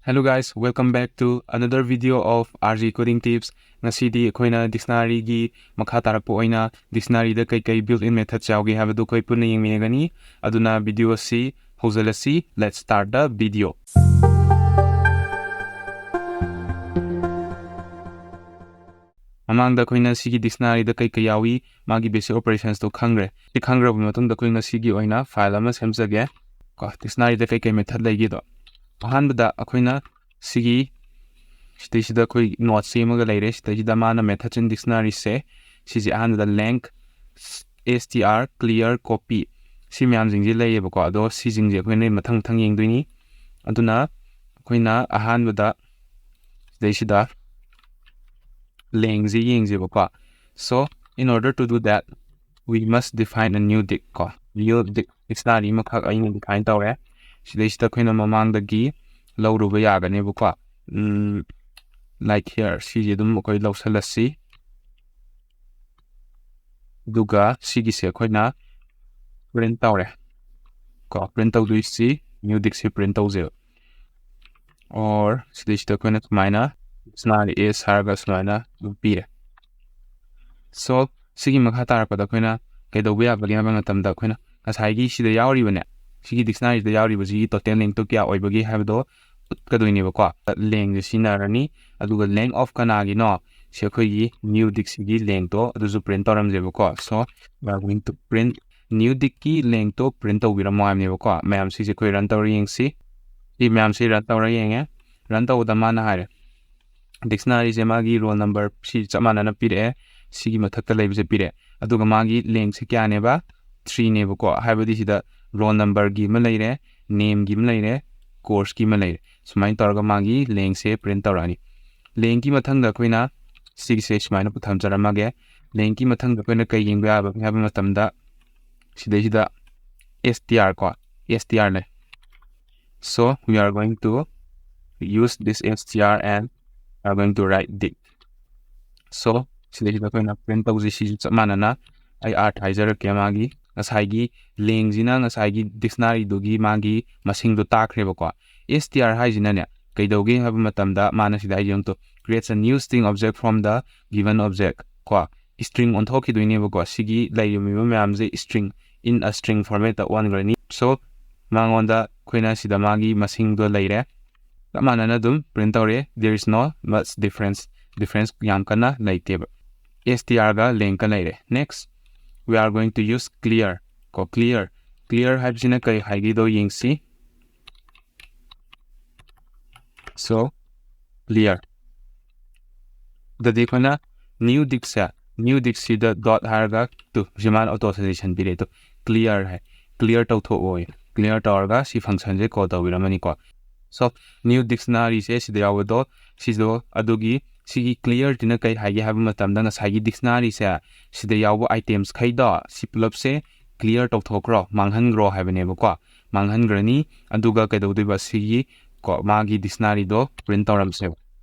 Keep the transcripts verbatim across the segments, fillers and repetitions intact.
Hello guys, welcome back to another video of R G Coding Tips. ꯉꯁꯤꯗꯤ ꯑꯩꯈꯣꯏꯅ dictionaryꯒꯤ ꯃꯈꯥ ꯇꯥꯔꯛꯄ ꯑꯣꯏꯅ dictionaryꯗ ꯀꯩꯀꯩ built-in methods ꯌꯥꯎꯒꯦ ꯍꯥꯏꯕꯗꯨ ꯑꯩꯈꯣꯏ ꯄꯨꯟꯅ ꯌꯦꯡꯃꯤꯟꯅꯒꯅꯤ꯫ ꯑꯗꯨꯅ video ꯑꯁꯤ ꯍꯧꯖꯤꯜꯂꯁꯤ꯫ Let's start the video. ꯃꯃꯥꯡꯗ ꯑꯩꯈꯣꯏꯅ ꯁꯤꯒꯤ dictionaryꯗ ꯀꯩ ꯀꯩ ꯌꯥꯎꯏ, ꯃꯥꯒꯤ basic operations ꯇꯣ ꯈꯪꯈ꯭ꯔꯦ꯫ ꯁꯤ ꯈꯪꯈ꯭ꯔꯕ ꯃꯇꯨꯡꯗ ꯑꯩꯈꯣꯏ ꯉꯁꯤꯒꯤ ꯑꯣꯏꯅ file ꯑꯃ ꯁꯦꯝꯖꯒꯦ꯫ ꯀꯣ, dictionaryꯗ ꯀꯩ ꯀꯩ method ꯂꯩꯒꯦꯗꯣ꯫ ꯑꯍꯥꯟꯕꯗ ꯑꯩꯈꯣꯏꯅ ꯁꯤꯒꯤ, ꯁꯤꯗꯩꯁꯤꯗ ꯑꯩꯈꯣꯏ note ꯁꯦꯝꯃꯒ ꯂꯩꯔꯦ꯫ ꯁꯤꯗꯩꯁꯤꯗ ꯃꯥꯅ methods in dictionaryꯁꯦ, ꯁꯤꯁꯦ ꯑꯍꯥꯟꯕꯗ length, str, clear, copy, ꯁꯤ ꯃꯌꯥꯝꯁꯤꯡꯁꯦ ꯂꯩꯌꯦꯕꯀꯣ꯫ ꯑꯗꯣ ꯁꯤꯁꯤꯡꯁꯦ ꯑꯩꯈꯣꯏꯅ ꯃꯊꯪ ꯃꯊꯪ ꯌꯦꯡꯗꯣꯏꯅꯤ꯫ ꯑꯗꯨꯅ ꯑꯩꯈꯣꯏꯅ ꯑꯍꯥꯟꯕꯗ ꯁꯤꯗꯩꯁꯤꯗ lengthꯁꯦ ꯌꯦꯡꯁꯦꯕꯀꯣ꯫ So, in order to do that, we must define a new dic ꯀꯣ꯫ New dic dictionary ꯑꯃꯈꯛ ꯑꯩꯅ define ꯇꯧꯔꯦ꯫ ꯁꯤꯗꯩꯁꯤꯗ ꯑꯩꯈꯣꯏꯅ ꯃꯃꯥꯡꯗꯒꯤ ꯂꯧꯔꯨꯕ ꯌꯥꯒꯅꯦꯕꯀꯣ꯫ ꯎꯝ, like here, ꯁꯤꯁꯦ ꯑꯗꯨꯝ ꯑꯩꯈꯣꯏ ꯂꯧꯁꯜꯂꯁꯤ꯫ ꯑꯗꯨꯒ ꯁꯤꯒꯤꯁꯦ ꯑꯩꯈꯣꯏꯅ print ꯇꯧꯔꯦ ꯀꯣ꯫ Print ꯇꯧꯗꯣꯏꯁꯤ new dicꯁꯤ print ꯇꯧꯖꯦꯕ꯫ Or ꯁꯤꯗꯩꯁꯤꯗ ꯑꯩꯈꯣꯏꯅ ꯁꯨꯃꯥꯏꯅ dictionary is ꯍꯥꯏꯔꯒ ꯁꯨꯃꯥꯏꯅ ꯑꯗꯨꯝ ꯄꯤꯔꯦ꯫ So, ꯁꯤꯒꯤ ꯃꯈꯥ ꯇꯥꯔꯛꯄꯗ ꯑꯩꯈꯣꯏꯅ ꯀꯩꯗꯧꯕ ꯌꯥꯕꯒꯦ ꯍꯥꯏꯕ ꯃꯇꯝꯗ, ꯑꯩꯈꯣꯏꯅ ꯉꯁꯥꯏꯒꯤ ꯁꯤꯗ ꯌꯥꯎꯔꯤꯕꯅꯦ, ꯁꯤꯒꯤ dictionaryꯁꯤꯗ ꯌꯥꯎꯔꯤꯕꯁꯤꯒꯤ total lengthꯇꯣ ꯀꯌꯥ ꯑꯣꯏꯕꯒꯦ ꯍꯥꯏꯕꯗꯣ ꯎꯠꯀꯗꯣꯏꯅꯦꯕꯀꯣ꯫ Lengthꯁꯦ ꯁꯤꯖꯤꯟꯅꯔꯅꯤ, ꯑꯗꯨꯒ length of ꯀꯅꯥꯒꯤꯅꯣ, ꯁꯤ ꯑꯩꯈꯣꯏꯒꯤ new dicꯁꯤꯒꯤ lengthꯇꯣ ꯑꯗꯨꯁꯨ print ꯇꯧꯔꯝꯁꯦꯕꯀꯣ꯫ So, we are going to print new dicꯀꯤ lengthꯇꯣ print ꯇꯧꯕꯤꯔꯝꯃꯣ ꯍꯥꯏꯕꯅꯦꯕꯀꯣ꯫ ꯃꯌꯥꯝ, ꯁꯤꯁꯦ ꯑꯩꯈꯣꯏ run ꯇꯧꯔ ꯌꯦꯡꯁꯤ꯫ ꯁꯤ ꯃꯌꯥꯝꯁꯤ run ꯇꯧꯔ ꯌꯦꯡꯉꯦ꯫ Run ꯇꯧꯕꯗ ꯃꯥꯅ ꯍꯥꯏꯔꯦ, dictionaryꯁꯦ ꯃꯥꯒꯤ roll number ꯁꯤ ꯆꯞ ꯃꯥꯟꯅꯅ ꯄꯤꯔꯛꯑꯦ, ꯁꯤꯒꯤ ꯃꯊꯛꯇ ꯂꯩꯕꯁꯦ ꯄꯤꯔꯛꯑꯦ꯫ ꯑꯗꯨꯒ ꯃꯥꯒꯤ lengthꯁꯦ ꯀꯌꯥꯅꯦꯕ? Threeꯅꯦꯕꯀꯣ꯫ ꯍꯥꯏꯕꯗꯤ ꯁꯤꯗ roll numberꯒꯤ ꯑꯃ ꯂꯩꯔꯦ, nameꯒꯤ ꯑꯃ ꯂꯩꯔꯦ, courseꯀꯤ ꯑꯃ ꯂꯩꯔꯦ꯫ ꯁꯨꯃꯥꯏꯅ ꯇꯧꯔꯒ ꯃꯥꯒꯤ lengthꯁꯦ print ꯇꯧꯔꯛꯑꯅꯤ꯫ Lengthꯀꯤ ꯃꯊꯪꯗ ꯑꯩꯈꯣꯏꯅ ꯁꯤꯒꯤꯁꯦ ꯁꯨꯃꯥꯏꯅ ꯄꯨꯊꯝꯖꯔꯝꯃꯒꯦ꯫ Lengthꯀꯤ ꯃꯊꯪꯗ ꯑꯩꯈꯣꯏꯅ ꯀꯩ ꯌꯦꯡꯕ ꯌꯥꯕꯒꯦ ꯍꯥꯏꯕ ꯃꯇꯝꯗ, ꯁꯤꯗꯩꯁꯤꯗ str ꯀꯣ, str ꯂꯩ꯫ So, we are going to use this str and are going to write dic. So, ꯁꯤꯗꯩꯁꯤꯗ ꯑꯩꯈꯣꯏꯅ print ꯇꯧꯁꯤ, ꯁꯤꯁꯨ ꯆꯞ ꯃꯥꯟꯅꯅ꯫ ꯑꯩ ꯑꯥꯔꯊ ꯍꯥꯏꯖꯔꯛꯀꯦ, ꯃꯥꯒꯤ ꯉꯁꯥꯏꯒꯤ lengthꯁꯤꯅ ꯉꯁꯥꯏꯒꯤ dictionaryꯗꯨꯒꯤ ꯃꯥꯒꯤ ꯃꯁꯤꯡꯗꯣ ꯇꯥꯛꯈ꯭ꯔꯦꯕꯀꯣ꯫ Str ꯍꯥꯏꯁꯤꯅꯅꯦ, ꯀꯩꯗꯧꯒꯦ ꯍꯥꯏꯕ ꯃꯇꯝꯗ ꯃꯥꯅ ꯁꯤꯗ ꯍꯥꯏꯁꯦ ꯌꯦꯡꯉꯨ two, creates a new string object from the given object ꯀꯣ, string ꯑꯣꯟꯊꯣꯛꯈꯤꯗꯣꯏꯅꯦꯕꯀꯣ꯫ ꯁꯤꯒꯤ ꯂꯩꯔꯝꯃꯤꯕ ꯃꯌꯥꯝꯁꯦ string, in a string formatꯇ ꯑꯣꯟꯈ꯭ꯔꯅꯤ꯫ So ꯃꯉꯣꯟꯗ ꯑꯩꯈꯣꯏꯅ ꯁꯤꯗ ꯃꯥꯒꯤ ꯃꯁꯤꯡꯗꯣ ꯂꯩꯔꯦ, ꯆꯞ ꯃꯥꯟꯅꯅ ꯑꯗꯨꯝ print ꯇꯧꯔꯦ꯫ There is no much difference, difference ꯌꯥꯝ ꯀꯟꯅ ꯂꯩꯇꯦꯕ꯫ str ꯒ ꯂꯦꯡꯀ ꯂꯩꯔꯦ꯫ Next we are going to use clear ꯀꯣ꯫ Clear, clear ꯍꯥꯏꯕꯁꯤꯅ ꯀꯔꯤ ꯍꯥꯏꯒꯦꯗꯣ ꯌꯦꯡꯁꯤ꯫ So clear꯫ ꯑꯗꯨꯗꯤ ꯑꯩꯈꯣꯏꯅ new dict ꯁꯦ, new dict ꯁꯤꯗ dot ꯍꯥꯏꯔꯒ ꯇꯨ ꯁꯤ ꯃꯥꯅ auto suggestion ꯄꯤꯔꯛꯑꯦ꯫ ꯇꯨ clear ꯍꯥꯏ, clear ꯇꯧꯊꯣꯛꯑꯣ꯫ Clear ꯇꯧꯔꯒ ꯁꯤ function ꯁꯦ call ꯇꯧꯕꯤꯔꯝꯃꯅꯤꯀꯣ꯫ So new dictionary ꯁꯦ ꯁꯤꯗ ꯌꯥꯎꯕꯗꯣ, ꯁꯤꯗꯣ ꯑꯗꯨꯒꯤ ꯁꯤꯒꯤ clear ꯁꯤꯅ ꯀꯩ ꯍꯥꯏꯒꯦ ꯍꯥꯏꯕ ꯃꯇꯝꯗ ꯉꯁꯥꯏꯒꯤ dictionary ꯁꯦ ꯁꯤꯗ ꯌꯥꯎꯕ items ꯈꯩꯗꯣ ꯁꯤ ꯄꯨꯂꯞꯁꯦ clear ꯇꯧꯊꯣꯛꯈ꯭ꯔꯣ, ꯃꯥꯡꯍꯟꯈ꯭ꯔꯣ ꯍꯥꯏꯕꯅꯦꯕꯀꯣ꯫ ꯃꯥꯡꯍꯟꯈ꯭ꯔꯅꯤ꯫ ꯑꯗꯨꯒ ꯀꯩꯗꯧꯗꯣꯏꯕ, ꯁꯤꯒꯤ ꯀꯣ ꯃꯥꯒꯤ dictionary ꯗꯣ print ꯇꯧꯔꯝꯁꯦꯕ꯫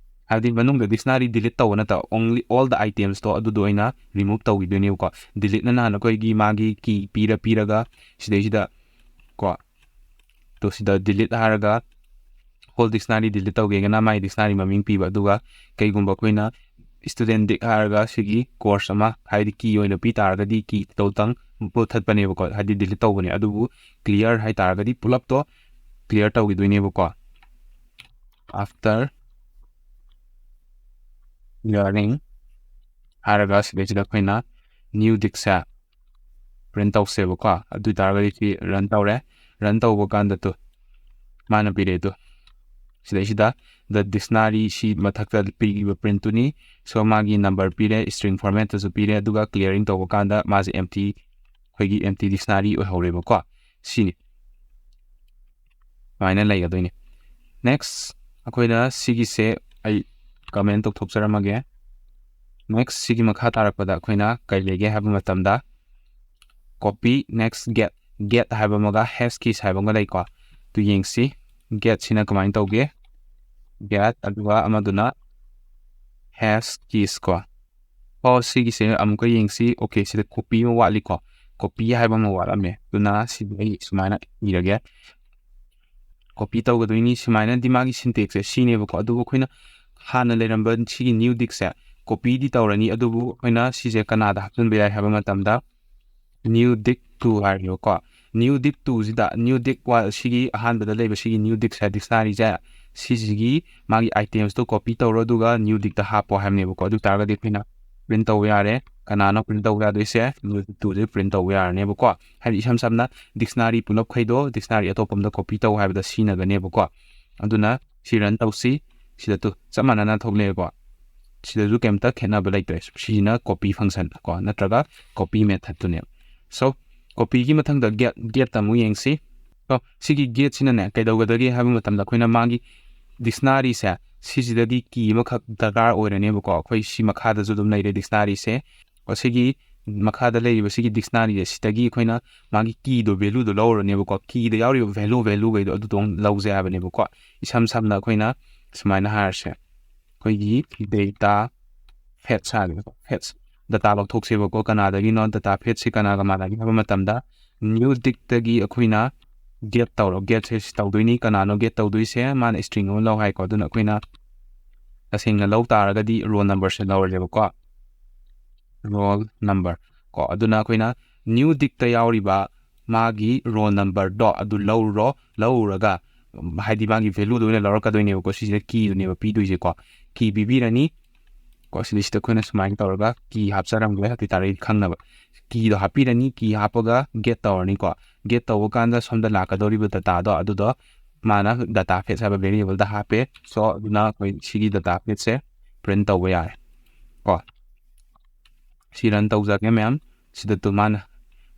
ꯍꯥꯏꯕꯗꯤ ꯃꯅꯨꯡꯗ dictionary delete ꯇꯧꯕ ꯅꯠꯇꯕ, only all the items ꯇꯣ ꯑꯗꯨꯗꯣ ꯑꯣꯏꯅ remove ꯇꯧꯈꯤꯗꯣꯏꯅꯦꯕꯀꯣ꯫ Delete ꯅ ꯅꯍꯥꯟ ꯑꯩꯈꯣꯏꯒꯤ ꯃꯥꯒꯤ key ꯄꯤꯔ ꯄꯤꯔꯒ ꯁꯤꯗꯩꯁꯤꯗ ꯀꯣ, ꯇꯣ ꯁꯤꯗ delete ꯍꯥꯏꯔꯒ whole dictionary delete ꯇꯧꯒꯦꯒꯅ ꯃꯥꯒꯤ dictionary ꯃꯃꯤꯡ ꯄꯤꯕ, ꯑꯗꯨꯒ ꯀꯩꯒꯨꯝꯕ ꯑꯩꯈꯣꯏꯅ student dict ꯍꯥꯏꯔꯒ ꯁꯤꯒꯤ course ꯑꯃ ꯍꯥꯏꯗꯤ key ꯑꯣꯏꯅ ꯄꯤ ꯇꯥꯔꯒꯗꯤ key ꯇꯧꯇꯪ ꯃꯨꯊꯠꯄꯅꯦꯕꯀꯣ, ꯍꯥꯏꯗꯤ delete ꯇꯧꯕꯅꯦ꯫ ꯑꯗꯨꯕꯨ clear ꯍꯥꯏ ꯇꯥꯔꯒꯗꯤ ꯄꯨꯂꯞꯇꯣ clear ꯇꯧꯈꯤꯗꯣꯏꯅꯦꯕꯀꯣ꯫ After clearing ꯍꯥꯏꯔꯒ ꯁꯤꯗꯩꯁꯤꯗ ꯑꯩꯈꯣꯏꯅ new dict ꯁꯦ print ꯇꯧꯁꯦꯕꯀꯣ꯫ ꯑꯗꯨ ꯑꯣꯏ ꯇꯥꯔꯒꯗꯤ ꯁꯤ run ꯇꯧꯔꯦ꯫ Run ꯇꯧꯕ ꯀꯥꯟꯗ ꯇꯨ ꯃꯥꯅ ꯄꯤꯔꯛꯑꯦ ꯇꯨ ꯁꯤꯗꯩꯁꯤꯗ the dictionary ꯁꯤ ꯃꯊꯛꯇ ꯄꯤꯈꯤꯕ print ꯇꯨꯅꯤ꯫ So ꯃꯥꯒꯤ number ꯄꯤꯔꯦ, string format ꯇꯁꯨ ꯄꯤꯔꯦ, ꯑꯗꯨꯒ clearing ꯇꯧꯕ ꯀꯥꯟꯗ ꯃꯥꯁꯦ empty, ꯑꯩꯈꯣꯏꯒꯤ empty dictionary ꯑꯣꯏꯍꯧꯔꯦꯕꯀꯣ꯫ ꯁꯤꯅꯤ꯫ ꯁꯨꯃꯥꯏꯅ ꯂꯩꯒꯗꯣꯏꯅꯤ꯫ Next ꯑꯩꯈꯣꯏꯅ ꯁꯤꯒꯤꯁꯦ ꯑꯩ comment ꯇꯧꯊꯣꯛꯆꯔꯝꯃꯒꯦ꯫ Next ꯁꯤꯒꯤ ꯃꯈꯥ ꯇꯥꯔꯛꯄꯗ ꯑꯩꯈꯣꯏꯅ ꯀꯩ ꯂꯩꯒꯦ ꯍꯥꯏꯕ ꯃꯇꯝꯗ copy, next get, get ꯍꯥꯏꯕ ꯑꯃꯒ hash keys ꯍꯥꯏꯕ ꯑꯃꯒ ꯂꯩꯀꯣ꯫ ꯑꯗꯨ ꯌꯦꯡꯁꯤ꯫ Get ꯁꯤꯅ ꯀꯃꯥꯏꯅ ꯇꯧꯒꯦ? Get ꯑꯗꯨꯒ ꯑꯃꯗꯨꯅ hash keys ꯀꯣ꯫ ꯑꯣ ꯁꯤꯒꯤꯁꯦ ꯑꯃꯨꯛꯀ ꯌꯦꯡꯁꯤ꯫ Okay, ꯁꯤꯗ copy ꯑꯃ ꯋꯥꯠꯂꯤꯀꯣ꯫ Copy ꯍꯥꯏꯕ ꯑꯃ ꯋꯥꯠꯂꯝꯃꯦ꯫ ꯑꯗꯨꯅ ꯁꯤꯗꯤ ꯑꯩ ꯁꯨꯃꯥꯏꯅ ꯏꯔꯒꯦ꯫ copy ꯇꯧꯒꯗꯣꯏꯅꯤ꯫ ꯁꯨꯃꯥꯏꯅꯗꯤ ꯃꯥꯒꯤ syntax ꯁꯦ ꯁꯤꯅꯦꯕꯀꯣ꯫ ꯑꯗꯨꯕꯨ ꯑꯩꯈꯣꯏꯅ ꯍꯥꯟꯅ ꯂꯩꯔꯝꯕ ꯁꯤꯒꯤ new dict ꯁꯦ copy ꯗꯤ ꯇꯧꯔꯅꯤ, ꯑꯗꯨꯕꯨ ꯑꯩꯈꯣꯏꯅ ꯁꯤꯁꯦ ꯀꯅꯥꯗ ꯍꯥꯞꯆꯤꯟꯕ ꯌꯥꯏ ꯍꯥꯏꯕ ꯃꯇꯝꯗ, new dict two ꯍꯥꯏꯔꯤꯕꯀꯣ꯫ New dict two ꯁꯤꯗ, new dict ꯁꯤꯒꯤ ꯑꯍꯥꯟꯕꯗ ꯂꯩꯕ ꯁꯤꯒꯤ new dict ꯁꯦ, dictionary ꯁꯦ, ꯁꯤꯁꯤꯒꯤ ꯃꯥꯒꯤ items ꯇꯣ copy ꯇꯧꯔꯣ, ꯑꯗꯨꯒ new dict ꯇ ꯍꯥꯞꯄꯣ ꯍꯥꯏꯕꯅꯦꯕꯀꯣ꯫ ꯑꯗꯨ ꯇꯥꯔꯒꯗꯤ ꯑꯩꯈꯣꯏꯅ print ꯇꯧꯕ ꯌꯥꯔꯦ꯫ ꯀꯅꯥꯅꯣ print ꯇꯧꯕ ꯌꯥꯗꯣꯏꯁꯦ? New dict two ꯁꯦ print ꯇꯧꯕ ꯌꯥꯔꯅꯦꯕꯀꯣ꯫ ꯍꯥꯏꯗꯤ ꯏꯁꯝ ꯁꯝꯅ dictionary ꯄꯨꯂꯞꯈꯩꯗꯣ dictionary ꯑꯇꯣꯞꯄ ꯑꯃꯗ copy ꯇꯧ ꯍꯥꯏꯕꯗ ꯁꯤꯖꯤꯟꯅꯒꯅꯦꯕꯀꯣ꯫ ꯑꯗꯨꯅ ꯁꯤ run ꯇꯧꯁꯤ꯫ ꯁꯤꯗ ꯇꯨ ꯆꯞ ꯃꯥꯟꯅꯅ ꯊꯣꯛꯂꯛꯑꯦꯀꯣ꯫ ꯁꯤꯗꯁꯨ ꯀꯩꯝꯇ ꯈꯦꯠꯅꯕ ꯂꯩꯇ꯭ꯔꯦ꯫ ꯁꯤꯁꯤꯅ copy function ꯀꯣ, ꯅꯠꯇ꯭ꯔꯒ copy method ꯇꯨꯅꯦꯕ꯫ So, copy ꯒꯤ ꯃꯊꯪꯗ get, get ꯇ ꯑꯃꯨꯛ ꯌꯦꯡꯁꯤ꯫ So, ꯁꯤꯒꯤ get ꯁꯤꯅꯅꯦ ꯀꯩꯗꯧꯒꯗꯒꯦ ꯍꯥꯏꯕ ꯃꯇꯝꯗ ꯑꯩꯈꯣꯏꯅ ꯃꯥꯒꯤ dictionary ꯁꯦ ꯁꯤꯁꯤꯗꯒꯤ key ꯑꯃꯈꯛ ꯗꯔꯀꯥꯔ ꯑꯣꯏꯔꯅꯦꯕꯀꯣ꯫ ꯑꯩꯈꯣꯏ ꯁꯤ ꯃꯈꯥꯗꯁꯨ ꯑꯗꯨꯝ ꯂꯩꯔꯦ dictionary ꯁꯦ꯫ ꯑꯣ, ꯁꯤꯒꯤ ꯃꯈꯥꯗ ꯂꯩꯔꯤꯕ ꯁꯤꯒꯤ dictionary ꯁꯦ, ꯁꯤꯗꯒꯤ ꯑꯩꯈꯣꯏꯅ ꯃꯥꯒꯤ key ꯗꯣ, value ꯗꯣ ꯂꯧꯔꯅꯦꯕꯀꯣ꯫ Key ꯗ ꯌꯥꯎꯔꯤꯕ value, value ꯈꯩꯗꯣ ꯑꯗꯨꯗꯣ ꯂꯧꯖꯩ ꯍꯥꯏꯕꯅꯦꯕꯀꯣ꯫ ꯏꯁꯝ ꯁꯝꯅ ꯑꯩꯈꯣꯏꯅ ꯁꯨꯃꯥꯏꯅ ꯍꯥꯏꯔꯁꯦ, ꯑꯩꯈꯣꯏꯒꯤ data fetch ꯍꯥꯏꯕꯅꯦꯀꯣ, fetch, data ꯂꯧꯊꯣꯛꯁꯦꯕꯀꯣ꯫ ꯀꯅꯥꯗꯒꯤꯅꯣ data fetch ꯁꯤ ꯀꯅꯥꯒ ꯃꯥꯟꯅꯒꯦ ꯍꯥꯏꯕ ꯃꯇꯝꯗ, new dict ꯇꯒꯤ ꯑꯩꯈꯣꯏꯅ get ꯇꯧꯔꯣ꯫ Get ꯁꯦ ꯁꯤ ꯇꯧꯗꯣꯏꯅꯤ꯫ ꯀꯅꯥꯅꯣ get ꯇꯧꯗꯣꯏꯁꯦ? ꯃꯥꯅ string ꯑꯃ ꯂꯧ ꯍꯥꯏꯀꯣ꯫ ꯑꯗꯨꯅ ꯑꯩꯈꯣꯏꯅ ꯇꯁꯦꯡꯅ ꯂꯧ ꯇꯥꯔꯒꯗꯤ roll number ꯁꯦ ꯂꯧꯔꯁꯦꯕꯀꯣ, roll number ꯀꯣ꯫ ꯑꯗꯨꯅ ꯑꯩꯈꯣꯏꯅ new dict ꯇ ꯌꯥꯎꯔꯤꯕ ꯃꯥꯒꯤ roll number ꯗꯣ ꯑꯗꯨ ꯂꯧꯔꯨꯔꯣ꯫ ꯂꯧꯔꯨꯔꯒ, ꯎꯝ, ꯍꯥꯏꯗꯤ ꯃꯥꯒꯤ value ꯗꯣ ꯑꯣꯏꯅ ꯂꯧꯔꯛꯀꯗꯣꯏꯅꯦꯕꯀꯣ꯫ ꯁꯤꯁꯤꯗ key ꯗꯨꯅꯦꯕ ꯄꯤꯗꯣꯏꯁꯦꯀꯣ꯫ Key ꯄꯤꯕꯤꯔꯅꯤ ꯀꯣ꯫ ꯁꯤꯗꯩꯁꯤꯗ ꯑꯩꯈꯣꯏꯅ ꯁꯨꯃꯥꯏꯅ ꯇꯧꯔꯒ key ꯍꯥꯞꯆꯔꯝꯒꯦ, ꯑꯗꯨ ꯑꯣꯏꯇꯥꯔꯗꯤ ꯈꯪꯅꯕ꯫ Key ꯗꯣ ꯍꯥꯞꯄꯤꯔꯅꯤ, key ꯍꯥꯞꯄꯒ get ꯇꯧꯔꯅꯤꯀꯣ꯫ Get ꯇꯧꯕ ꯀꯥꯟꯗ ꯁꯣꯝꯗ ꯂꯥꯛꯀꯗꯧꯔꯤꯕ data ꯗꯣ ꯑꯗꯨꯗꯣ ꯃꯥꯅ data fetch ꯍꯥꯏꯕ variable ꯗ ꯍꯥꯞꯄꯦ꯫ So, ꯑꯗꯨꯅ ꯑꯩꯈꯣꯏ ꯁꯤꯒꯤ data fetch ꯁꯦ print ꯇꯧꯕ ꯌꯥꯔꯦ ꯀꯣ꯫ ꯁꯤ run ꯇꯧꯖꯒꯦ ꯃꯌꯥꯝ꯫ ꯁꯤꯗ ꯇꯨ ꯃꯥꯅ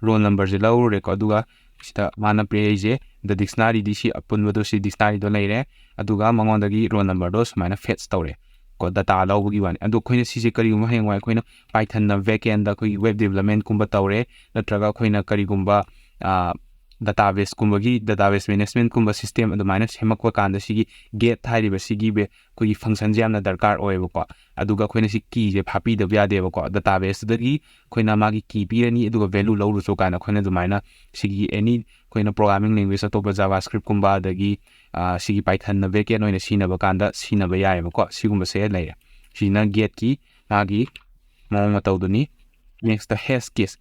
roll number ꯁꯦ ꯂꯧꯔꯨꯔꯦꯀꯣ꯫ ꯑꯗꯨꯒ ꯁꯤꯗ ꯃꯥꯅ ꯄꯤꯔꯛꯏꯁꯦ, the dictionary ꯗꯤ ꯁꯤ ꯑꯄꯨꯟꯕꯗꯣ, ꯁꯤ dictionary ꯗꯣ ꯂꯩꯔꯦ꯫ ꯑꯗꯨꯒ ꯃꯉꯣꯟꯗꯒꯤ roll number ꯗꯣ ꯁꯨꯃꯥꯏꯅ fetch ꯇꯧꯔꯦ ꯀꯣ, data ꯂꯧꯕꯒꯤ ꯋꯥꯅꯤ꯫ ꯑꯗꯣ ꯑꯩꯈꯣꯏꯅ ꯁꯤꯁꯦ ꯀꯔꯤꯒꯨꯝꯕ ꯍꯌꯦꯡꯋꯥꯏ ꯑꯩꯈꯣꯏꯅ Python ꯅ backend ꯗ ꯑꯩꯈꯣꯏꯒꯤ web development ꯀꯨꯝꯕ ꯇꯧꯔꯦ, ꯅꯠꯇ꯭ꯔꯒ ꯑꯩꯈꯣꯏꯅ ꯀꯔꯤꯒꯨꯝꯕ, ꯑ, database ꯀꯨꯝꯕꯒꯤ, database management ꯀꯨꯝꯕ system ꯑꯗꯨꯃꯥꯏꯅ ꯁꯦꯝꯃꯛꯄ ꯀꯥꯟꯗ ꯁꯤꯒꯤ get ꯍꯥꯏꯔꯤꯕ ꯁꯤꯒꯤ ꯕꯦ-, ꯑꯩꯈꯣꯏꯒꯤ function ꯁꯦ ꯌꯥꯝꯅ ꯗꯔꯀꯥꯔ ꯑꯣꯏꯌꯦꯕꯀꯣ꯫ ꯑꯗꯨꯒ ꯑꯩꯈꯣꯏꯅ ꯁꯤ key ꯁꯦ ꯐꯥꯞꯄꯤꯗꯕ ꯌꯥꯗꯦꯕꯀꯣ꯫ Database ꯇꯨꯗꯒꯤ ꯑꯩꯈꯣꯏꯅ ꯃꯥꯒꯤ key ꯄꯤꯔꯅꯤ, ꯑꯗꯨꯒ value ꯂꯧꯔꯨꯆꯣ ꯀꯥꯏꯅ ꯑꯩꯈꯣꯏꯅ ꯑꯗꯨꯃꯥꯏꯅ ꯁꯤꯒꯤ any ꯑꯩꯈꯣꯏꯅ programming language ꯑꯇꯣꯞꯄ JavaScript ꯀꯨꯝꯕ, ꯑꯗꯒꯤ ꯁꯤꯒꯤ Python ꯅ backend ꯑꯣꯏꯅ ꯁꯤꯖꯤꯟꯅꯕ ꯀꯥꯟꯗ ꯁꯤꯖꯤꯟꯅꯕ ꯌꯥꯏꯑꯕꯀꯣ꯫ ꯁꯤꯒꯨꯝꯕꯁꯦ ꯂꯩꯔꯦ꯫ ꯁꯤꯅ get ꯀꯤ ꯃꯥꯒꯤ ꯃꯑꯣꯡ ꯃꯇꯧꯗꯨꯅꯤ꯫ Next hash keys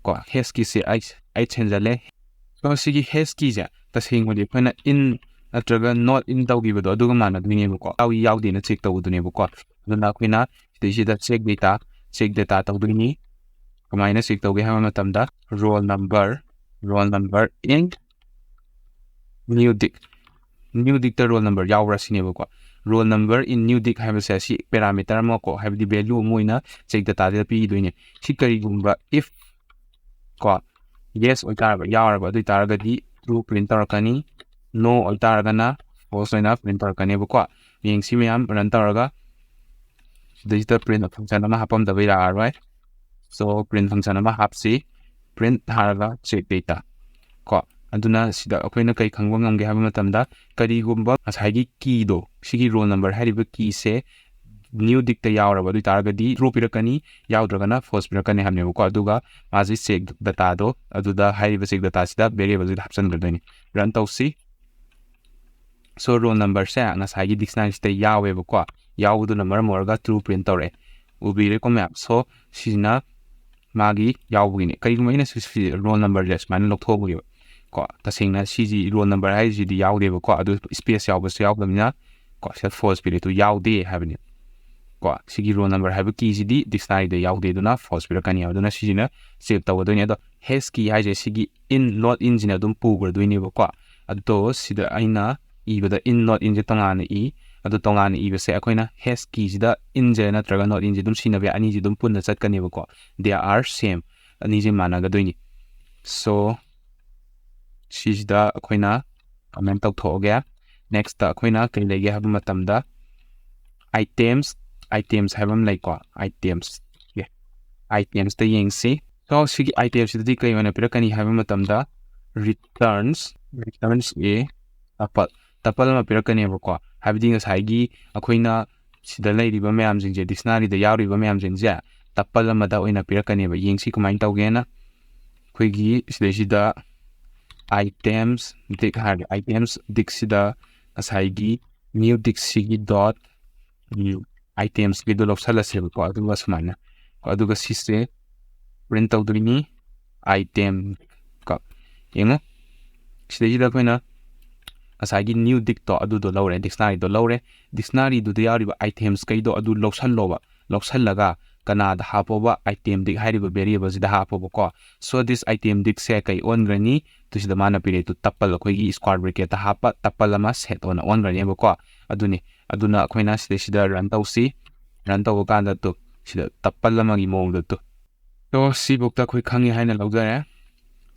ꯀꯣ, hash keys ꯁꯦ ꯑꯩꯠ ꯍꯦꯟꯖꯜꯂꯦ꯫ So ꯁꯤꯒꯤ hash key ꯁꯦ ꯇꯁꯦꯡꯕꯗꯤ ꯑꯩꯈꯣꯏꯅ in ꯅꯠꯇ꯭ꯔꯒ not in ꯇꯧꯈꯤꯕꯗꯣ ꯑꯗꯨꯒ ꯃꯥꯟꯅꯗꯣꯏꯅꯦꯕꯀꯣ, ꯌꯥꯎꯏ ꯌꯥꯎꯗꯦꯅ check ꯇꯧꯕꯗꯨꯅꯦꯕꯀꯣ꯫ ꯑꯗꯨꯅ ꯑꯩꯈꯣꯏꯅ ꯁꯤꯗꯩꯁꯤꯗ check data, check data ꯇꯧꯗꯣꯏꯅꯤ꯫ ꯀꯃꯥꯏꯅ check ꯇꯧꯒꯦ ꯍꯥꯏꯕ ꯃꯇꯝꯗ roll number, roll number in NuDict, NuDict ꯇ roll number ꯌꯥꯎꯕ꯭ꯔꯥ ꯁꯤꯅꯦꯕꯀꯣ꯫ Roll number in NuDict ꯍꯥꯏꯕꯁꯦ ꯁꯤ parameter ꯑꯃ ꯀꯣ, ꯍꯥꯏꯕꯗꯤ value ꯑꯃ ꯑꯣꯏꯅ check data ꯗ ꯄꯤꯈꯤꯗꯣꯏꯅꯦ꯫ ꯁꯤ ꯀꯔꯤꯒꯨꯝꯕ if ꯀꯣ, yes ꯑꯣꯏꯇꯥꯔꯕ, ꯌꯥꯎꯔꯕ, ꯑꯗꯨ ꯑꯣꯏꯇꯥꯔꯒꯗꯤ true print ꯇꯧꯔꯛꯀꯅꯤ, no ꯑꯣꯏꯇꯥꯔꯒꯅ false ꯑꯣꯏꯅ print ꯇꯧꯔꯛꯀꯅꯦꯕꯀꯣ꯫ ꯌꯦꯡꯁꯤ ꯃꯌꯥꯝ, run ꯇꯧꯔꯒ ꯁꯤꯗꯩꯁꯤꯗ print function ꯑꯃ ꯍꯥꯞꯄꯝꯗꯕ ꯌꯥꯔꯔꯣꯏ꯫ So print function ꯑꯃ ꯍꯥꯞꯁꯤ, print ꯊꯥꯔꯒ check data ꯀꯣ꯫ ꯑꯗꯨꯅ ꯁꯤꯗ ꯑꯩꯈꯣꯏꯅ ꯀꯔꯤ ꯈꯪꯕ ꯉꯝꯒꯦ ꯍꯥꯏꯕ ꯃꯇꯝꯗ, ꯀꯔꯤꯒꯨꯝꯕ ꯉꯁꯥꯏꯒꯤ key ꯗꯣ, ꯁꯤꯒꯤ roll number ꯍꯥꯏꯔꯤꯕ key ꯁꯦ NuDict ꯇ ꯌꯥꯎꯔꯕ ꯑꯗꯨ ꯑꯣꯏꯇꯥꯔꯒꯗꯤ true ꯄꯤꯔꯛꯀꯅꯤ, ꯌꯥꯎꯗ꯭ꯔꯒꯅ false ꯄꯤꯔꯛꯀꯅꯤ ꯍꯥꯏꯕꯅꯦꯕꯀꯣ꯫ ꯑꯗꯨꯒ ꯃꯥꯁꯤ check data ꯗꯣ ꯑꯗꯨꯗ ꯍꯥꯏꯔꯤꯕ check data ꯁꯤꯗ variable ꯁꯤꯗ ꯍꯥꯞꯆꯤꯟꯒꯗꯣꯏꯅꯤ꯫ Run ꯇꯧꯁꯤ꯫ So roll number ꯁꯦ ꯉꯁꯥꯏꯒꯤ dictionary ꯁꯤꯗ ꯌꯥꯎꯋꯦꯕꯀꯣ꯫ ꯌꯥꯎꯕꯗꯨꯅ ꯃꯔꯝ ꯑꯣꯏꯔꯒ true print ꯇꯧꯔꯛꯑꯦ꯫ ꯎꯕꯤꯔꯦꯀꯣ ꯃꯌꯥꯝ? So ꯁꯤꯁꯤꯅ ꯃꯥꯒꯤ ꯌꯥꯎꯕꯒꯤꯅꯦ꯫ ꯀꯔꯤꯒꯨꯝꯕ ꯑꯩꯅ ꯁꯤ, ꯁꯤ roll number ꯁꯦ ꯁꯨꯃꯥꯏꯅ ꯂꯧꯊꯣꯛꯑꯝꯒꯦꯕ ꯀꯣ, ꯇꯁꯦꯡꯅ ꯁꯤꯁꯤ roll number ꯍꯥꯏꯔꯤꯁꯤꯗꯤ ꯌꯥꯎꯗꯦꯕꯀꯣ, ꯑꯗꯨ space ꯌꯥꯎꯕꯁꯨ ꯌꯥꯎꯗꯕꯅꯤꯅ ꯀꯣ, ꯁꯤꯗ false ꯄꯤꯔꯦ, ꯑꯗꯨ ꯌꯥꯎꯗꯦ ꯍꯥꯏꯕꯅꯤ ꯀꯣ꯫ ꯁꯤꯒꯤ roll number ꯍꯥꯏꯕ key ꯁꯤꯗꯤ dictionary ꯗ ꯌꯥꯎꯗꯦ, ꯑꯗꯨꯅ false ꯄꯤꯔꯛꯀꯅꯤ꯫ ꯑꯗꯨꯅ ꯁꯤꯁꯤꯅ check ꯇꯧꯒꯗꯣꯏꯅꯤ꯫ ꯑꯗꯣ hash key ꯍꯥꯏꯁꯦ ꯁꯤꯒꯤ in, not in ꯁꯤꯅ ꯑꯗꯨꯝ ꯄꯨꯈ꯭ꯔꯗꯣꯏꯅꯦꯕꯀꯣ꯫ ꯑꯗꯣ ꯁꯤꯗ ꯑꯩꯅ ꯏꯕꯗ in, not in ꯁꯦ ꯇꯣꯉꯥꯟꯅ ꯏ, ꯑꯗꯣ ꯇꯣꯉꯥꯟꯅ ꯏꯕꯁꯦ ꯑꯩꯈꯣꯏꯅ hash key ꯁꯤꯗ in ꯁꯦ ꯅꯠꯇ꯭ꯔꯒ not in ꯁꯦ ꯑꯗꯨꯝ ꯁꯤꯖꯤꯟꯅꯕ ꯌꯥꯏ, ꯑꯅꯤꯁꯦ ꯑꯗꯨꯝ ꯄꯨꯟꯅ ꯆꯠꯀꯅꯦꯕꯀꯣ꯫ They are same, ꯑꯅꯤꯁꯦ ꯃꯥꯟꯅꯒꯗꯣꯏꯅꯤ꯫ So ꯁꯤꯁꯤꯗ ꯑꯩꯈꯣꯏꯅ comment ꯇꯧꯊꯣꯛꯑꯒꯦ꯫ Next ꯑꯩꯈꯣꯏꯅ ꯀꯩ ꯂꯩꯒꯦ ꯍꯥꯏꯕ ꯃꯇꯝꯗ items, items ꯍꯥꯏꯕ ꯑꯃ ꯂꯩꯀꯣ, items꯫ Items ꯇ ꯌꯦꯡꯁꯤ꯫ So ꯁꯤꯒꯤ items ꯁꯤꯗꯗꯤ ꯀꯩ ꯑꯣꯏꯅ ꯄꯤꯔꯛꯀꯅꯤ ꯍꯥꯏꯕ ꯃꯇꯝꯗ returns, returns a tuple, tuple ꯑꯃ ꯄꯤꯔꯛꯀꯅꯦꯕꯀꯣ꯫ ꯍꯥꯏꯕꯗꯤ ꯉꯁꯥꯏꯒꯤ ꯑꯩꯈꯣꯏꯅ ꯁꯤꯗ ꯂꯩꯔꯤꯕ ꯃꯌꯥꯝꯁꯤꯡꯁꯦ, dictionary ꯗ ꯌꯥꯎꯔꯤꯕ ꯃꯌꯥꯝꯁꯤꯡꯁꯦ tuple ꯑꯃꯗ ꯑꯣꯏꯅ ꯄꯤꯔꯛꯀꯅꯦꯕ꯫ ꯌꯦꯡꯁꯤ ꯀꯃꯥꯏꯅ ꯇꯧꯒꯦꯅ꯫ ꯑꯩꯈꯣꯏꯒꯤ ꯁꯤꯗꯩꯁꯤꯗ items dict ꯍꯥꯏꯔꯒ items dict ꯁꯤꯗ ꯉꯁꯥꯏꯒꯤ new dict ꯁꯤꯒꯤ dot items ꯀꯤꯗꯣ ꯂꯧꯁꯜꯂꯁꯦꯕꯀꯣ꯫ ꯑꯗꯨꯒ ꯁꯨꯃꯥꯏꯅ ꯀꯣ, ꯑꯗꯨꯒ ꯁꯤꯁꯦ print ꯇꯧꯗꯣꯏꯅꯤ item ꯀꯣ꯫ ꯌꯦꯡꯉꯣ, ꯁꯤꯗꯩꯁꯤꯗ ꯑꯩꯈꯣꯏꯅ ꯉꯁꯥꯏꯒꯤ new dict ꯇꯣ ꯑꯗꯨꯗꯣ ꯂꯧꯔꯦ, dictionary ꯗꯣ ꯂꯧꯔꯦ꯫ Dictionary ꯗꯨꯗ ꯌꯥꯎꯔꯤꯕ items ꯀꯩꯗꯣ ꯑꯗꯨ ꯂꯧꯁꯜꯂꯣꯕ꯫ ꯂꯧꯁꯜꯂꯒ ꯀꯅꯥꯗ ꯍꯥꯞꯄꯣꯕ? Item dict ꯍꯥꯏꯔꯤꯕ variable ꯁꯤꯗ ꯍꯥꯞꯄꯣꯕꯀꯣ꯫ So this item dict ꯁꯦ ꯀꯩ ꯑꯣꯟꯈ꯭ꯔꯅꯤ? ꯇꯨ ꯁꯤꯗ ꯃꯥꯅ ꯄꯤꯔꯛꯏ ꯇꯨ tuple, ꯑꯩꯈꯣꯏꯒꯤ square bracket ꯇ ꯍꯥꯞꯄ tuple ꯑꯃ set ꯑꯣꯏꯅ ꯑꯣꯟꯈ꯭ꯔꯅꯦꯕꯀꯣ꯫ ꯑꯗꯨꯅꯤ, ꯑꯗꯨꯅ ꯑꯩꯈꯣꯏꯅ ꯁꯤꯗꯩꯁꯤꯗ run ꯇꯧꯁꯤ꯫ Run ꯇꯧꯕ ꯀꯥꯟꯗ ꯇꯨ ꯁꯤꯗ tuple ꯑꯃꯒꯤ ꯃꯑꯣꯡꯗ ꯇꯨ꯫ So ꯁꯤꯐꯧꯗ ꯑꯩꯈꯣꯏ ꯈꯪꯉꯤ ꯍꯥꯏꯅ ꯂꯧꯖꯔꯦ꯫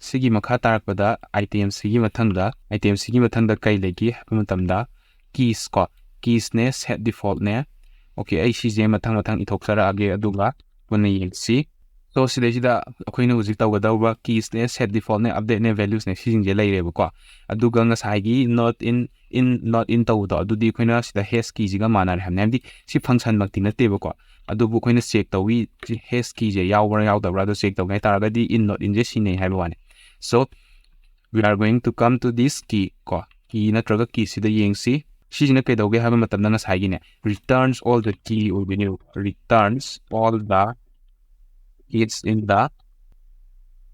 ꯁꯤꯒꯤ ꯃꯈꯥ ꯇꯥꯔꯛꯄꯗ item ꯁꯤꯒꯤ ꯃꯊꯪꯗ, item ꯁꯤꯒꯤ ꯃꯊꯪꯗ ꯀꯩ ꯂꯩꯒꯦ ꯍꯥꯏꯕ ꯃꯇꯝꯗ keys ꯀꯣ, keys ꯅꯦ, set default ꯅꯦ꯫ Okay, ꯑꯩ ꯁꯤꯁꯦ ꯃꯊꯪ ꯃꯊꯪ ꯏꯊꯣꯛꯆꯔꯛꯑꯒꯦ, ꯑꯗꯨꯒ ꯄꯨꯟꯅ ꯌꯦꯡꯁꯤ꯫ So ꯁꯤꯗꯩꯁꯤꯗ ꯑꯩꯈꯣꯏꯅ ꯍꯧꯖꯤꯛ ꯇꯧꯒꯗꯧꯕ keys ꯅꯦ, set default ꯅꯦ, update ꯅꯦ, values ꯅꯦ, ꯁꯤꯁꯤꯡꯁꯦ ꯂꯩꯔꯦꯕꯀꯣ꯫ ꯑꯗꯨꯒ ꯉꯁꯥꯏꯒꯤ not in, in, not in ꯇꯧꯕꯗꯣ, ꯑꯗꯨꯗꯤ ꯑꯩꯈꯣꯏꯅ ꯁꯤꯗ hash key ꯁꯤꯒ ꯃꯥꯟꯅꯔꯦ ꯍꯥꯏꯕꯅꯤ꯫ ꯍꯥꯏꯕꯗꯤ ꯁꯤ function ꯃꯛꯇꯤ ꯅꯠꯇꯦꯕꯀꯣ, ꯑꯗꯨꯕꯨ ꯑꯩꯈꯣꯏꯅ check ꯇꯧꯏ, hash key ꯁꯦ ꯌꯥꯎꯕ꯭ꯔꯥ ꯌꯥꯎꯗꯕ꯭ꯔꯥ ꯑꯗꯨ check ꯇꯧꯒꯦ ꯍꯥꯏ ꯇꯥꯔꯒꯗꯤ in, not in ꯁꯦ ꯁꯤꯖꯤꯟꯅꯩ ꯍꯥꯏꯕ ꯋꯥꯅꯤ꯫ So we are going to come to this key ꯀꯣ, key ꯅꯠꯇ꯭ꯔꯒ key ꯁꯤꯗ ꯌꯦꯡꯁꯤ꯫ ꯁꯤꯁꯤꯅ ꯀꯩꯗꯧꯒꯦ ꯍꯥꯏꯕ ꯃꯇꯝꯗ ꯉꯁꯥꯏꯒꯤꯅꯦ, returns all the key ꯑꯣꯏꯗꯣꯏꯅꯦꯕ꯫ Returns all the keys in the,